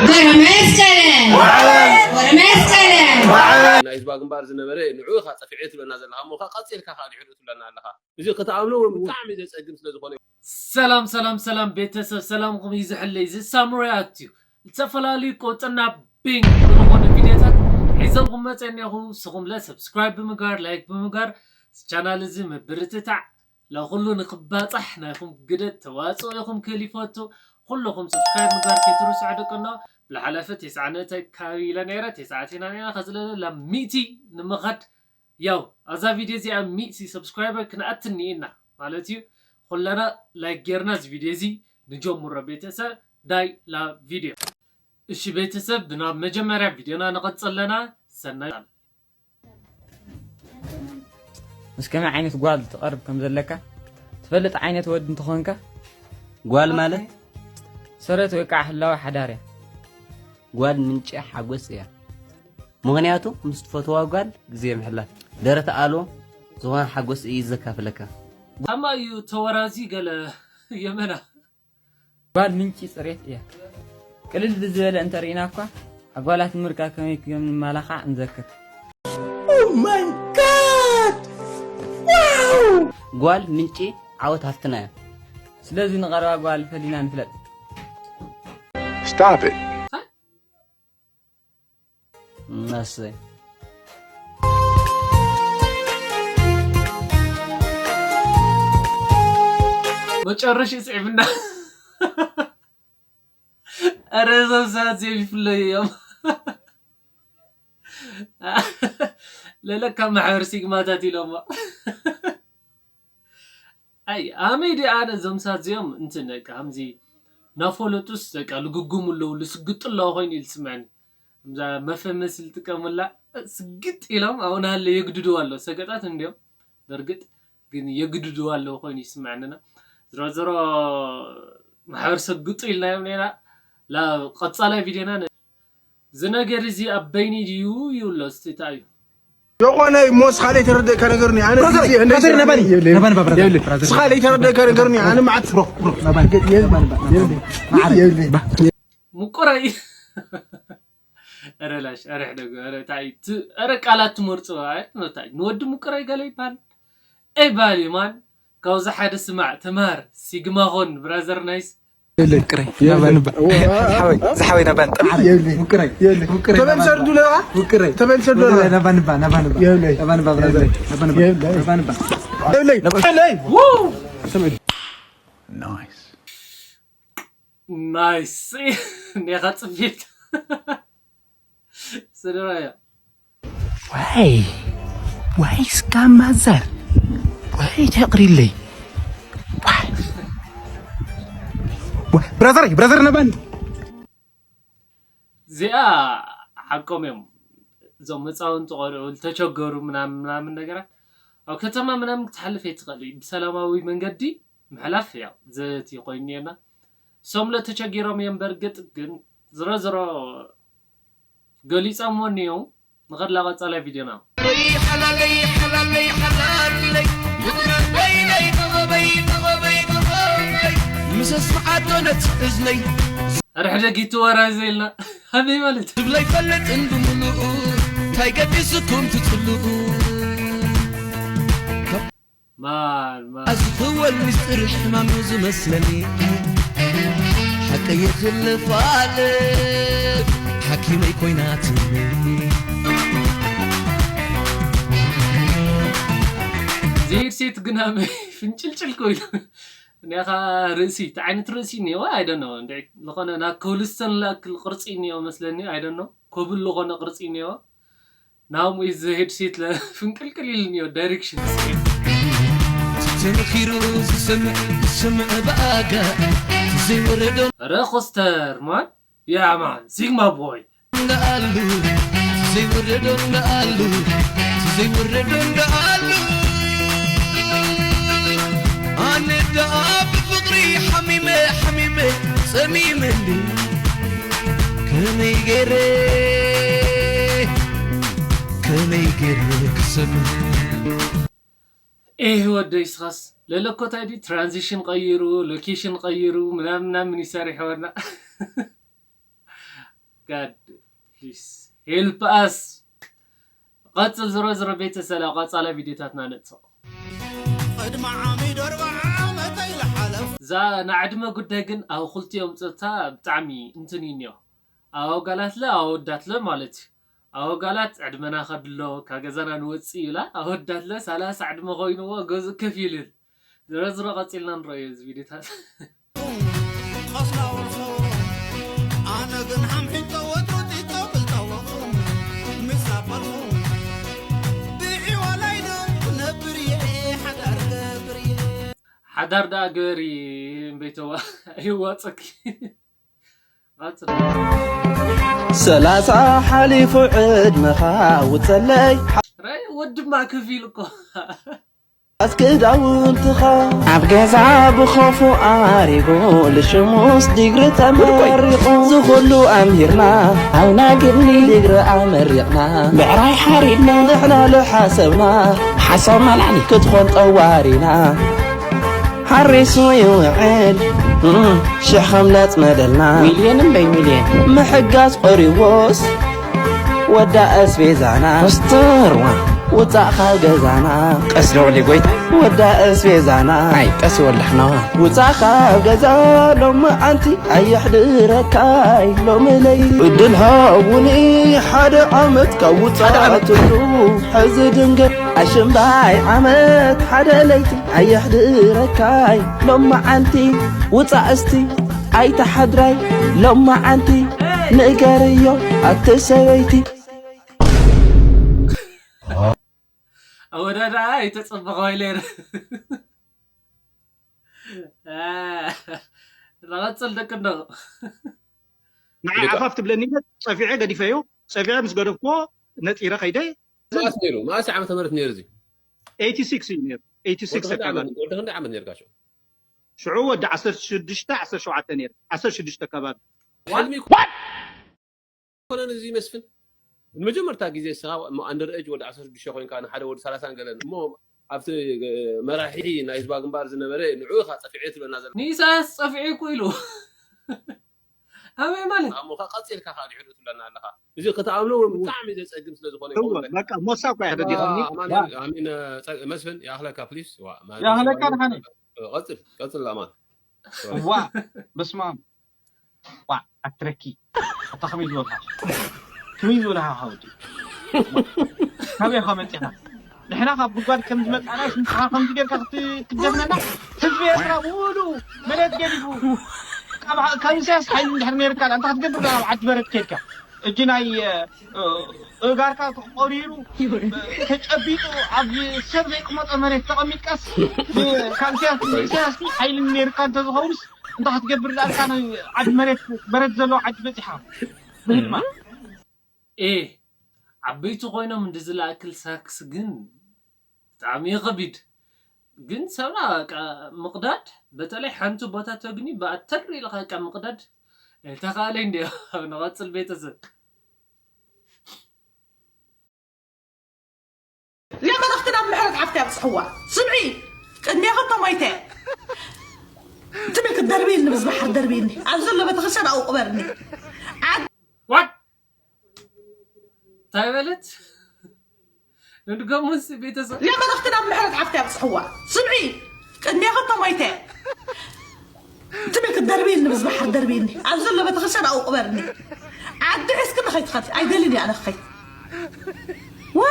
ጎረመስቀለ ጎረመስቀለ ናይ ህዝባዊ ግንባር ዝነበረ ንዑ ኢኻ ጠፊዐ ትብለና ዘለኻ እሞ ኸዓ ቀፂልካ ከዓ ድሕሪኡ ትብለና ኣለኻ። እዚ ክትኣምኖ እውን ብጣዕሚ ዘፀግም ስለ ዝኾነ እዩ። ሰላም ሰላም ሰላም ቤተሰብ ሰላምኩም ይዝሕለይ ዝሳሙራያት እዩ። ዝተፈላለዩ ቆጥና ቢንግ ዝኾነ ቪዲዮታት ሒዘልኩም መፀ እኒኹ። ንስኹም ለ ሰብስክራይብ ብምግባር ላይክ ብምግባር ቻናል እዚ ምብርትታዕ ለኩሉ ንክባፃሕ ናይኹም ግደ ተዋፅኦ ኢኹም ክብል ይፈቱ። ኩልኹም ሰብስክራይብ ምግባር ከይትርስዑ ደቅኖ። ብልሓለፈ ቴስዓ ነእተ ከባቢ ኢለ ነይረ ቴስዓ ቴና ነይረ ከዝለለ ላብ ሚእቲ ንምኸድ ያው ኣብዛ ቪድዮ እዚኣ ሚእቲ ሰብስክራይበር ክንኣትን ኢና ማለት እዩ። ኩለና ላይክ ጌርና እዚ ቪድዮ እዚ ንጀምሮ ቤተሰብ ዳይ ላብ ቪድዮ። እሺ ቤተሰብ ናብ መጀመርያ ቪድዮና ንቐጽል ኣለና። ሰናይ ምስ ከመይ ዓይነት ጓል ትቐርብ ከም ዘለካ ትፈልጥ ዓይነት ወዲ እንተኾንካ ጓል ማለት ሰረት ወይ ከዓ ህላወ ሓዳር እያ። ጓል ምንጪ ሓጎስ እያ። ምኽንያቱ ምስ ትፈትዋ ጓል ግዜ ምሕላፍ ደረት ኣልቦ ዝኾነ ሓጎስ እዩ ዘካፍለካ። ታማ እዩ ተወራዚ ገለ የመና ጓል ምንጪ ፅሬት እያ። ቅልል ብዝበለ እንተርኢና እኳ ኣጓላት ንምርካብ ከመይ ከም ንመላኻዕ ንዘክር። ጓል ምንጪ ዓወት ሃፍትና እያ። ስለዚ ንቐረባ ጓል ፈሊና ንፍለጥ። Stop it. እሰይ መጨረሽ ይስዕብና። ኧረ እዞም ሰባት እዚኦም ይፍለዩ እዮም። ለለካ ማሕበር ሲግማታት ኢሎሞ። ኣይ ኣመይ ዲ ኣነ እዞም ሰባት እዚኦም እንትን በቃ ከምዚ ናፈለጡስ በቃ ልግግሙ ኣለዉ ልስግጡ ኣለዉ ኮይኑ እዩ ዝስምዐኒ። እዛ መፈመሲ ዝጥቀሙላ ስግጥ ኢሎም ኣብኡ ናሃለ የግድድዋ ኣለዉ ሰገጣት እንዲዮም። በርግጥ ግን የግድድዋ ኣለዉ ኮይኑ ይስምዐንና። ዝሮ ዝሮ ማሕበር ሰግጡ ኢልናዮም ነና። ላ ቀጻላይ ቪድዮና እዚ ነገር እዚ ኣብ በይኒ ድዩ ይብሎ እስቲ እንታይ እዩ? የኾነ ሞስ ካልእ የተረደእካ ነገር ነው። ኣነ ብራዘር፣ ጊዜ እንደ ብራዘር፣ ነባኒ፣ የብለይ። ነባኒ፣ ብራዘር፣ የብለይ። ብራዘር። ስኻ ለይተረደእካ ነገር ነው። ኣነ ማዓት ብሮ፣ ብሮ፣ ነባኒ፣ የብለይ፣ ነባኒ፣ ነባኒ፣ ነባኒ። ሙቁረ እዩ። ኧረ ላሽ፣ ኧረ ሕደጉ፣ ኧረ እንታይ ት-፣ ኧረ ቃላት ትመርጽ፣ ኣይ፣ እንታይ ንወዲ ሙቁረ ገለ ይባል። ኣይ ባል ማን፣ ካብዚ ሓደ ስማዕ፣ ተማር፣ ሲግማ ኾን፣ ብራዘር ናይስ። ሙቅረይ፣ ነባንባ። ዝሓወይ፣ ዝሓወይ፣ ነባን፣ ጥራሕ። ሙቅረይ፣ ሙቅረይ፣ ተበል ሰዱ ለዋ? ሙቅረይ። ተበል ሰዱ ለዋ? ነባንባ፣ ነባንባ። የብለይ። ነባንባ፣ ብራዘር። ነባንባ፣ የብለይ። ነባንባ። የብለይ። የብለይ። ናይስ። ናይስ። ኔኻ ጽፊት። ስድራያ። ዋይ፣ ዋይ፣ እስካ ማዘር። ዋይ፣ ተቅሪለይ። ዋይ። ዋይ፣ ብራዘር፣ ብራዘር ነባን። እዚኣ ሓቆም እዮም። እዞም ህፃውንቲ ቆልዑ ዝተቸገሩ ምናምን ምናምን ነገራት ኣብ ከተማ ምናምን ክትሓልፍ ኣይትኽእል እዩ። ብሰላማዊ መንገዲ ምሕላፍ ያው ዘቲ ኮይኑ እየና። እሶም ለ ተቸጊሮም እዮም። በርግጥ ግን ዝሮ ዝሮ ገሊፆምዎ እኒዮም። ንኸድ ላቐፃላይ ቪድዮና። ምስ ኣስማዓቶ ነቲ እዝነይ ኣረ ሕደጊ ትወራዘ ኢልና ሃበይ ማለት ትብሎ ኣይፈልጥን ብምሉኡ እንታይ ገዲስኩም ትጽልኡ ማን ማን ኣዝኽወል ምስጢር ሕማም እዩ ዝመስለኒ ሓቀይ ክልፋል ሓኪመይ ኮይና ትብለኒ ዘይድ ሴት ግን ሃበይ ፍንጭልጭል ኮይኑ ኔኻ ርእሲ እቲ ዓይነት ርእሲ እኒኦ ኣይደኖ ዝኾነ ናብ ኮብልስተን ላክል ቅርፂ እኒኦ መስለኒ ኣይደኖ ኮብል ዝኾነ ቅርፂ እኒኦ ናሙ ዘሄድ ሴት ፍንቅልቅል ኢልኒዮ ዳይሬክሽን ተመኺሩ ዝሰምዕ ዝሰምዕ ብኣጋ ዘይወረዶ ረ ኮስተር ማን ያማን ሲግማ ቦይ እንዳኣሉ ዘይወረዶ እንዳኣሉ ዘይወረዶ እንዳኣሉ ኣነ ደኣ ብፍቕሪ ሓሚመ ሓሚመ ጸሚመ እንዲ ከመይ ገይረ ከመይ ገይረ ክሰምዕ ኤህ ወደይ ስኻስ ለለኮታይ ዲ ትራንዚሽን ቀይሩ ሎኬሽን ቀይሩ ምናምን ምናምን ይሰርሕ ወና God, please help us። ቀጽል ዝሮ ዝሮ ቤተሰብ ኣብ ቀጻላ ቪዲዮታትና ነጽቕ። ቅድሚ ዓሚ ደርባ ዓመተ ይልሓለፍ እዛ ንዕድመ ጉዳይ ግን ኣብ ክልቲኦም ጾታ ብጣዕሚ እንትን እዩ እኒኦ። ኣብ ኣጓላትለ ኣወዳትለ ማለት እዩ። ኣብ ኣጓላት ዕድመና ከድሎ ካብ ገዛና ንወፅእ ይብላ። ኣወዳትለ ሰላሳ ዕድመ ኮይንዎ ገዝኡ ከፍ ይልል። ዝሮ ዝሮ ቀፂልና ንረእዮ እዚ ቪዲዮታት። ቐስና ወርሶ ኣነ ግን ሓምሒጦ ወትሩ ጢጦ ብልጠወኹ ምስ ኣበልኹ ብዒዋላይ ዶ ክነብር እየ ሓዳር ገብር እየ ሓዳር ደኣ ግበሪ እምበይተዋ ይዋፀኪ። ቀፅል። ሰላሳ ሓሊፉ ዕድመኻ ውፀለይ ራይ ወድማ ከፊሉ እኮ ኣስክዳውንትኻ ኣብ ገዛ ብኸፉ ኣሪጉ ልሽሙስ ዲግሪ ተመሪቑ ዝኹሉ ኣምሂርና ኣይናግኒ ዲግሪ ኣመሪቕና ምዕራይ ሓሪድና ንሕና ልሓሰብና ሓሳብና ላዕሊ ክትኾን ጠዋሪና ሓሪሱ ይውዕል እም፣ ሽሕ ከም ለጽመደልና ሚልዮን እምበይ ሚልዮን ምሕጋዝ ቆሪዎስ ወዳ እስቤዛና ኮስተርዋ ውጻእ ካብ ገዛና ቀስ ደውሊ ጎይታ ወዳ እስቤዛና ኣይ ቀስ ይወላሕና ውጻእ ካብ ገዛ ሎሚ ዓንቲ ኣየሕድረካይ ሎሚ ለይቲ ዕድል ሃቡኒ ሓደ ዓመት ካብ ውጻእ ትሉ ሕዚ ድንገት ኣሽምባይ ዓመት ሓደ ለይቲ ኣየሕድረካይ ሎሚ ዓንቲ ውጻእ እስቲ ኣይተሓድራይ ሎሚ ዓንቲ ንእገርዮ ኣቲ ሰበይቲ ኣወዳድኣ ኣይተጸበቐ ኢለ ነይረ። ንቐጽል ደቂ እንዶ ንዓ ዓፋፍ ትብለኒ ኢለ ጸፊዐ ገዲፈዮ። ጸፊዐ ምስ ገደፍክዎ ነጺረ ከይደ። መኣስ ነይሩ? መኣስ ዓመተ ምህረት ነይሩ እዚ? ኤይቲ ሲክስ እዩ ነይሩ። ኤይቲ ሲክስ ወዲ ክንደይ ኣካባቢ። ዓመት- ወዲ ክንደይ ዓመት ነርካ ሽዑ? ሽዑ ወዲ ዓሰርተ ሽዱሽተ ዓሰርተ ሸውዓተ ነይረ። ዓሰርተ ሽዱሽተ ኣካባቢ። ሕልሚ ኮነን እዚ መስፍን ንመጀመርታ ግዜ ስኻ ኣንደር ኤጅ ወዲ ዓሰርተ ሽዱሽተ ኮይንካ ንሓደ ወዲ ሰላሳ ገለን እሞ ኣብቲ መራሒ ናይ ህዝባዊ ግንባር ዝነበረ ንዑ ኢኻ ጸፊዐ ትብለና ዘለ ንኢሳያስ ጸፊዐ እኮ ኢሉ ኣበይ ማለት እሞ ካብ ቀጺልካ ከዓ ድሕሪኡ ትብለና ኣለኻ። እዚ ክትኣምኖ እውን ብጣዕሚ ዘጸግም ስለ ዝኾነ እወ ይኸውን። በቃ ሞሳ እኮ ያደዲኻ ዋ፣ ኣማን፣ ኣሚን፣ ጸ-፣ መስፍን ይኣኽለካ ፕሊስ። ዋ፣ ማ-፣ ይኣኽለካ ዋ፣ ድሓን። ቀጽል፣ ቀጽል ኣማን። ዋ በስማም ዋ ኣትረኪ ኣታ ከመይ ዝበልካ ከመይ ዝበልካ ሓወዲ ካበይ ኢኻ መፂኻ ንሕና ካብ ጉድጓድ ከም ዝመፃና ስምፅኻ ከምዚ ጌርካ ክትክደፍነና ህዝቢ ኤርትራ ሙሉ መሬት ገዲፉ ካብ ኢሳያስ ሓይሊ እንድሕር ነይርካ ኣንታ ክትገብር ኣብ ዓዲ በረት ከድካ እጂ ናይ እጋርካ ተቆሪሩ ተጨቢጡ ኣብ ሰብ ዘይቅመጦ መሬት ተቐሚጥካስ ካብ ኢሳያስ ሓይሊ ነይርካ እንተዝኸውንስ እንታይ ክትገብር ዳልካ ናይ ዓዲ መሬት በረድ ዘለዎ ዓዲ በፂሓ ብህድማ ኤ ዓበይቲ ኮይኖም እንድዚ ዝኣክል ሳክስ ግን ብጣዕሚ እዩ ከቢድ። ግን ሰብና በቃ ምቕዳድ በተለይ ሓንቲ ቦታ ተግኒ ብኣተር ኢልካ በቃ ምቕዳድ ተኻእለ እንዲ ንቐፅል ቤተሰብ ያ መልእኽቲ ናብ ምሕረት ሓፍቲ ኣብፅሕዋ። ስምዒ ቅድሜኺ እቶ ሞይተ ትብል ክትደርብይኒ ምስ ባሕሪ ደርብይኒ ኣብ ዘሎ ቤተክርስትያን ኣብኡ ቅበርኒ። ዓዲ ዋት እንታይ በለት? ንድገሙስ ቤተሰብ ያ መልእኽቲ ናብ ምሕረት ሓፍቲ ኣብፅሕዋ። ስምዒ ቅድሜኺ እቶ ሞይተ ትብል ክትደርብይኒ ምስ ባሕሪ ደርብይኒ ኣብ ዘሎ ቤተክርስትያን ኣብኡ ቅበርኒ። ዓዲ ሒዝክኒ ከይትኸዲ ኣይደልን እየ ኣነ ክኸይድ። ዋ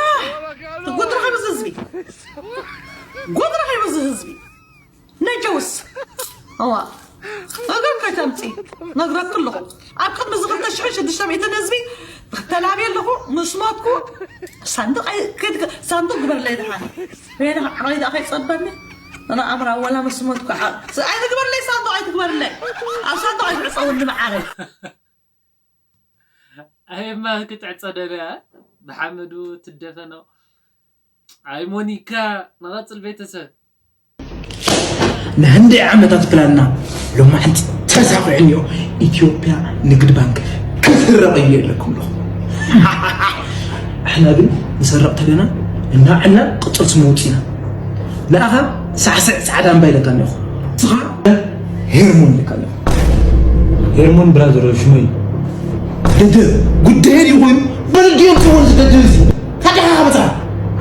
ጉድ ረኺቡ እዚ ህዝቢ ጉድ ረኺቡ እዚ ህዝቢ ነጀውስ እዋ እግር ከይተምፂ ነግረክ ኣለኹ። ኣብ ቅድሚ እዚ ክልተ ሽሕን ሽዱሽተ ሚእትን ህዝቢ ተላብየ ኣለኹ ምስ ሞትኩ ሳንዱቕ ኣይ- ከይድ- ሳንዱቕ ግበርለይ ድሓን ወይነ ዓቕለይ ደኣ ከይፀበኒ ኣነ ኣምራ ወላ ምስ ሞትኩ ዓ- ኣይትግበርለይ ሳንዱቕ ኣይትግበርለይ ኣብ ሳንዱቕ ኣይትዕፀውኒ መዓረይ ኣይማ ክትዕፀደለ ብሓመዱ ትደፈነው ኣይ ሞኒካ ንቐፅል ቤተሰብ ንህንደይ ዓመታት ፕላንና ሎማዕንቲ ተሳኺዑ እኒኦ ኢትዮጵያ ንግድ ባንክ ክትህረቕ እዩ የለኩም ኣለኹ ኣሕና ግን ንሰርቕ ተለና እናዕና ቅፅል ስሙ ውፂና ንኣኻ ሳዕስዕ ፃዕዳ እምባ ኢለካ ኣለኹ ስኻ ሄርሞን ኢለካ ኣለኹ ሄርሞን ብራዘር ሽመይ ደደብ ጉዳይ ድዩ ኮይኑ? በልድዮም ትወን ዝደደብ እዚ ታዲያ ሓበታ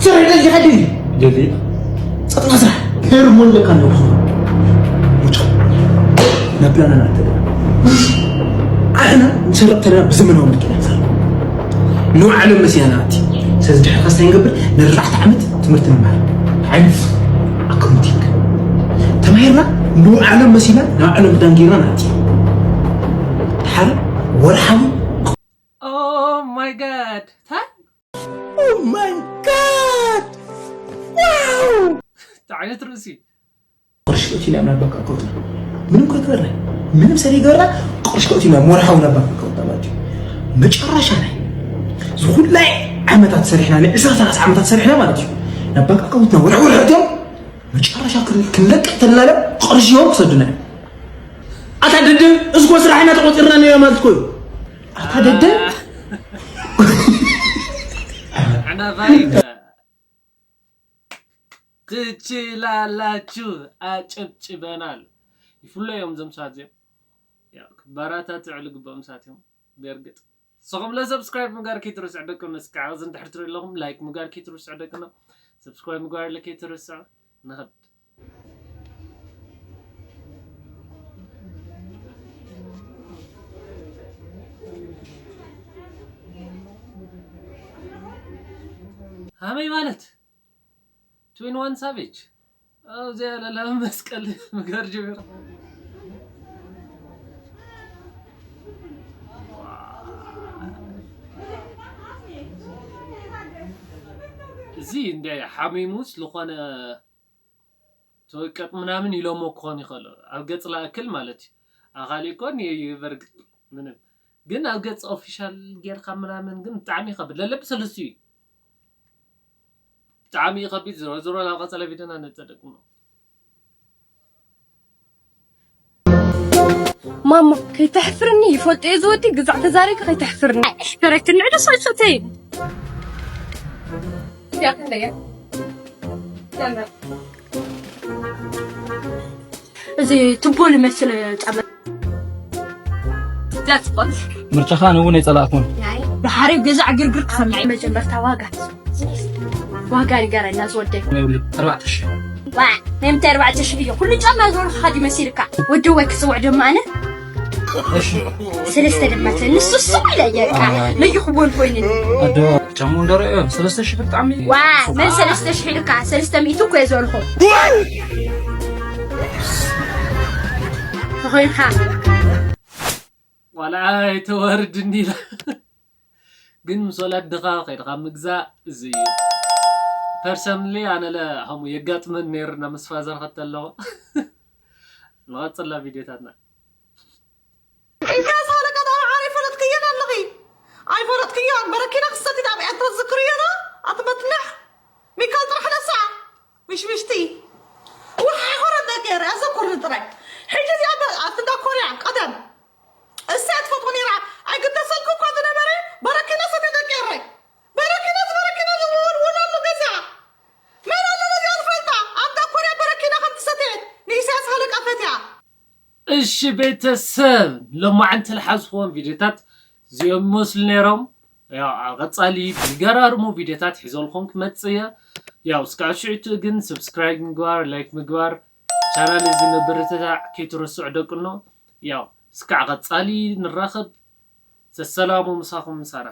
ስራሕ ደልካ ድዩ? ደሊ ጸጥታ ስራሕ ሄርሞን ለካ ኣለኩ። ሙቻ ናብላና ናተ ኣሕና ንሰርቕ ተለና ብዘመናዊ መኪና ንሰርቕ። ንባዕሎም መሲና ናቲ። ስለዚ ድሕሪ ከስታይ ንገብር ንርባዕተ ዓመት ትምህርቲ ንመሃር። ዓይነት ኣካውንቲንግ ተማሂርና ንባዕሎም መሲና ንባዕሎም ክዳን ገይርና ናቲ። ድሓር ወርሓዊ Oh my god! ታይ? Oh my god! Wow! እንታይ ዓይነት ርእሲ? ቅርሺ ቀቲና ናብ ባንክ ኣካውንትና ምንም ከይገበርና ምንም ሰለይገበርና ቅርሺ ቀቲና ወርሓዊ ናብ ባንክ ኣካውንትና ማለት እዩ። መጨረሻ ናይ ዝኹላይ ዓመታት ሰሪሕና ንዕስራ ሰላሳ ዓመታት ሰሪሕና ማለት እዩ። ናብ ባንክ ኣካውንትና ወርሒ ወርሒ እትዮም መጨረሻ ክን- ክንለቅቅ ተልና ለ ቅርሺ እዮም ክሰዱና እዮም። ኣታ ደደብ እስኮ ስራሕ ኢና ተቆፂርና ነያ ማለት እኮ እዩ። ኣታ ደደብ ኣናፋሪት ትችላላችሁ። ኣጨብጭበናል። ይፍለዮም እዞም ሰባት እዚኦም። ያው ክበራታትዑ ልግብኦም ሰባት እዮም። በእርግጥ ንስኹም ለ ሰብስክራይብ ምግባር ከይትርስዑ ደቂ ኣንስትዮ። እስካዕ እዚ እንድሕር ትሪኡ ኣለኹም ላይክ ምግባር ከይትርስዑ ደቂ ኣንስትዮ። ሰብስክራይብ ምግባር ለ ከይትርስዑ። ንኸድ። ሃመይ ማለት ትዌንቲ ዋን ሳቬጅ ኣብዚኣ ለላ መስቀል ምግባር ጀሚሩ። እዚ እንደ ሓሚሙ ስለኾነ ተወቀጥ ምናምን ኢሎሞ ክኾን ይኽእሉ ኣብ ገጽ ላእክል ማለት እዩ። ኣኻሊ እኮ በርግጥ ምንም ግን ኣብ ገጽ ኦፊሻል ጌርካ ምናምን ግን ብጣዕሚ ይኸብድ ለለብ ሰለስቱ እዩ። ብጣዕሚ ይኸብድ። ዝሮ ዝሮ ናብ ቀጸለ ቪድዮና ነጸደቅሞ። ማማ ከይተሕፍርኒ ይፈልጦ እየ ዝወዲ ግዛዕ ተዛሪብካ ከይተሕፍርኒ። ኣሕፈረክኒ ዕደ ሳይሶተይ። እዚ ትቦ ልመስል ጸበል። That's what. ምርጫኻ ኣነ እውን ኣይጸላእኩን። ድሓር ገዛ ዕግርግር ክሰምዕ መጀመርታ ዋጋ ዋጋ ንገረና ዝወደይ። ይብሉ ኣርባዕተ ሽሕ። ዋ ናይ ምንታይ ኣርባዕተ ሽሕ እዩ ኩሉ ጫማ ዝወልካ ካዲ መሲልካ ወዲ ወይ ክጽውዕ ድማ ኣነ እሺ ሰለስተ ድማ ንሱ ስቕ ኢለ እየ በቃ ለይኽቦን ኮይኑኒ። ኣዶ ጫሙ እንደረዮ ሰለስተ ሽሕ ብጣዕሚ ዋ መን ሰለስተ ሽሕ ኢልካ ሰለስተ ሚእቲ እኮ እየ ዝበልኩ። ተኾይንካ ዋላ ኣይተዋርድኒ ኢላ። ግን ምስ ወለድኻ ከይድኻ ምግዛእ እዚ እዩ። ፐርሰንሊ ኣነለ ከምኡ የጋጥመን ነይሩ ናብ ምስ ፋዘር ከተለኹ። ንቐጽላ ቪድዮታትና። ኢሳያስ ሃለቃ ዳኣ መዓር ኣይፈለጥክዮን ኣለኺ ኣይፈለጥክዮን በረኪና ክሰቲ ዳኣ ብኤርትራ ትዝክርዮ ዶ ኣቲ መትንሕ ሚካል ጥራሕ ነሳ ምሽምሽቲ ውሓ ይኾረ ደቂ ኤረ ኣዘኩርኒ ጥራይ ሕጂ እዚኣ ኣብቲ እንዳ ኮርያ ቀደም እሳ ትፈትዎ ነይራ ኣይግደሰልኩ እኳ ዝነበረ በረኪና ሰቲ ደቂ ኤረ በረኪና ዝበረኪና ዝወልወላሉ ገዛ መን ኣለዎ እዚኣ ዝፈልጣ ኣብታ ኮርያ በረኪና ከም ትሰተየት ንኢሳያስ ሃለቃ ፈትያ እሺ ቤተሰብ ሎማዓንቲ ዝሓዝክዎም ቪድዮታት እዚኦም ይመስሉ ነይሮም። ያው ኣብ ቀጻሊ ዝገራርሙ ቪድዮታት ሒዘልኩም ክመጽእ እየ። ያው እስካብ ሽዑ ግን ሰብስክራይብ ምግባር፣ ላይክ ምግባር፣ ቻናል እዚ ምብርትታዕ ከይትረስዑ ደቅኖ። ያው እስካዕ ቀጻሊ ንራኸብ። ሰሰላሙ ምሳኹም ምሳና።